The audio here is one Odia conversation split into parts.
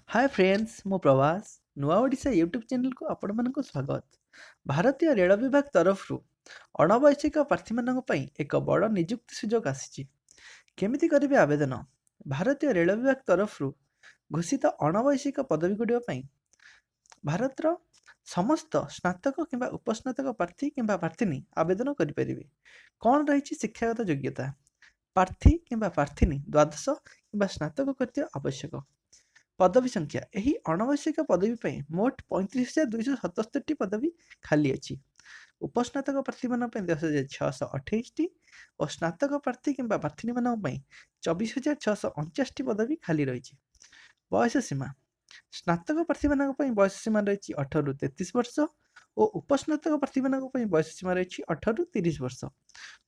ହାଏ ଫ୍ରେଣ୍ଡସ୍, ମୁଁ ପ୍ରଭାସ। ନୂଆ ଓଡ଼ିଶା ୟୁଟ୍ୟୁବ୍ ଚ୍ୟାନେଲକୁ ଆପଣମାନଙ୍କୁ ସ୍ୱାଗତ। ଭାରତୀୟ ରେଳ ବିଭାଗ ତରଫରୁ ଅଣବୈଷୟିକ ପ୍ରାର୍ଥୀମାନଙ୍କ ପାଇଁ ଏକ ବଡ଼ ନିଯୁକ୍ତି ସୁଯୋଗ ଆସିଛି। କେମିତି କରିବେ ଆବେଦନ? ଭାରତୀୟ ରେଳ ବିଭାଗ ତରଫରୁ ଘୋଷିତ ଅଣବୈଷୟିକ ପଦବୀଗୁଡ଼ିକ ପାଇଁ ଭାରତର ସମସ୍ତ ସ୍ନାତକ କିମ୍ବା ଉପସ୍ନାତକ ପ୍ରାର୍ଥୀ କିମ୍ବା ପ୍ରାର୍ଥିନୀ ଆବେଦନ କରିପାରିବେ। କ'ଣ ରହିଛି ଶିକ୍ଷାଗତ ଯୋଗ୍ୟତା? ପ୍ରାର୍ଥୀ କିମ୍ବା ପ୍ରାର୍ଥିନୀ ଦ୍ୱାଦଶ କିମ୍ବା ସ୍ନାତକ କରିଥିବା ଆବଶ୍ୟକ। ପଦବୀ ସଂଖ୍ୟା: ଏହି ଅଣବୈଷୟିକ ପଦବୀ ପାଇଁ ମୋଟ 35,277ଟି ପଦବୀ ଖାଲି ଅଛି। ଉପସ୍ନାତକ ପ୍ରାର୍ଥୀମାନଙ୍କ ପାଇଁ 10,628ଟି ଓ ସ୍ନାତକ ପ୍ରାର୍ଥୀ କିମ୍ବା ପ୍ରାର୍ଥିନୀମାନଙ୍କ ପାଇଁ 24,649ଟି ପଦବୀ ଖାଲି ରହିଛି। ବୟସ ସୀମା: ସ୍ନାତକ ପ୍ରାର୍ଥୀମାନଙ୍କ ପାଇଁ ବୟସ ସୀମା ରହିଛି 18ରୁ 33 ବର୍ଷ ଓ ଉପସ୍ନାତକ ପ୍ରାର୍ଥୀମାନଙ୍କ ପାଇଁ ବୟସ ସୀମା ରହିଛି 18ରୁ 30 ବର୍ଷ।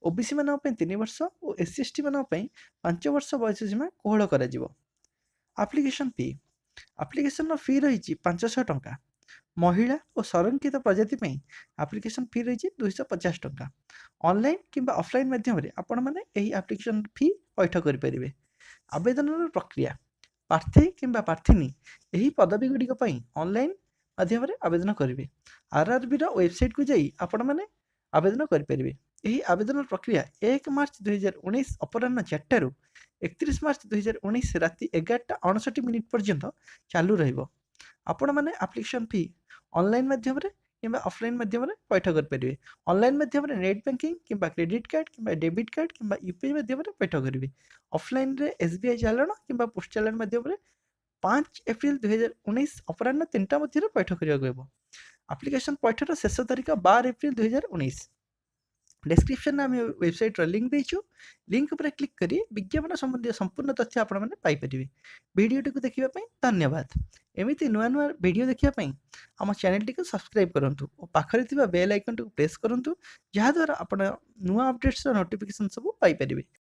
ଓବିସି ମାନଙ୍କ ପାଇଁ 3 ବର୍ଷ ଓ ଏସ୍ ସି, ଏସ୍ ଟି ମାନଙ୍କ ପାଇଁ 5 ବର୍ଷ ବୟସ ସୀମା କୋହଳ କରାଯିବ। ଆପ୍ଲିକେସନ୍ ଫି: ଆପ୍ଲିକେସନ୍ର ଫି ରହିଛି 500 ଟଙ୍କା। ମହିଳା ଓ ସଂରକ୍ଷିତ ପ୍ରଜାତି ପାଇଁ ଆପ୍ଲିକେସନ୍ ଫି ରହିଛି 250 ଟଙ୍କା। ଅନଲାଇନ୍ କିମ୍ବା ଅଫଲାଇନ୍ ମାଧ୍ୟମରେ ଆପଣମାନେ ଏହି ଆପ୍ଲିକେସନ୍ ଫି ପଇଠ କରିପାରିବେ। ଆବେଦନର ପ୍ରକ୍ରିୟା: ପ୍ରାର୍ଥୀ କିମ୍ବା ପ୍ରାର୍ଥିନୀ ଏହି ପଦବୀ ଗୁଡ଼ିକ ପାଇଁ ଅନଲାଇନ୍ ମାଧ୍ୟମରେ ଆବେଦନ କରିବେ। ଆର୍ଆର୍ବିର ୱେବସାଇଟ୍କୁ ଯାଇ ଆପଣମାନେ ଆବେଦନ କରିପାରିବେ। ଏହି ଆବେଦନ ପ୍ରକ୍ରିୟା 1 ମାର୍ଚ୍ଚ 2019 ଅପରାହ୍ନ 4ଟାରୁ 31 ମାର୍ଚ୍ଚ 2019 ରାତି 11ଟା 59 ମିନିଟ୍ ପର୍ଯ୍ୟନ୍ତ ଚାଲୁ ରହିବ। ଆପଣମାନେ ଆପ୍ଲିକେସନ୍ ଫି ଅନଲାଇନ୍ ମାଧ୍ୟମରେ କିମ୍ବା ଅଫଲାଇନ୍ ମାଧ୍ୟମରେ ପଇଠ କରିପାରିବେ। ଅନଲାଇନ୍ ମାଧ୍ୟମରେ ନେଟ୍ ବ୍ୟାଙ୍କିଂ କିମ୍ବା କ୍ରେଡ଼ିଟ୍ କାର୍ଡ଼ କିମ୍ବା ଡେବିଟ୍ କାର୍ଡ଼ କିମ୍ବା ୟୁପିଆଇ ମାଧ୍ୟମରେ ପଇଠ କରିବେ। ଅଫଲାଇନ୍ରେ ଏସ୍ବିଆଇ ଚାଲାଣ କିମ୍ବା ପୋଷ୍ଟ ଚାଲାଣ ମାଧ୍ୟମରେ 5 ଏପ୍ରିଲ 2019 ଅପରାହ୍ନ 3ଟା ମଧ୍ୟରେ ପଇଠ କରିବାକୁ ହେବ। ଆପ୍ଲିକେସନ୍ ପଇଠର ଶେଷ ତାରିଖ 12 ଏପ୍ରିଲ 2019। ଡେସ୍କ୍ରିପସନ୍ରେ ଆମେ ୱେବସାଇଟ୍ର ଲିଙ୍କ୍ ଦେଇଛୁ। ଲିଙ୍କ୍ ଉପରେ କ୍ଲିକ୍ କରି ବିଜ୍ଞାପନ ସମ୍ବନ୍ଧୀୟ ସମ୍ପୂର୍ଣ୍ଣ ତଥ୍ୟ ଆପଣମାନେ ପାଇପାରିବେ। ଭିଡ଼ିଓଟିକୁ ଦେଖିବା ପାଇଁ ଧନ୍ୟବାଦ। ଏମିତି ନୂଆ ନୂଆ ଭିଡ଼ିଓ ଦେଖିବା ପାଇଁ ଆମ ଚ୍ୟାନେଲଟିକୁ ସବସ୍କ୍ରାଇବ୍ କରନ୍ତୁ ଓ ପାଖରେ ଥିବା ବେଲ୍ ଆଇକନ୍ଟିକୁ ପ୍ରେସ୍ କରନ୍ତୁ, ଯାହାଦ୍ୱାରା ଆପଣ ନୂଆ ଅପଡ଼େଟ୍ସର ନୋଟିଫିକେସନ୍ ସବୁ ପାଇପାରିବେ।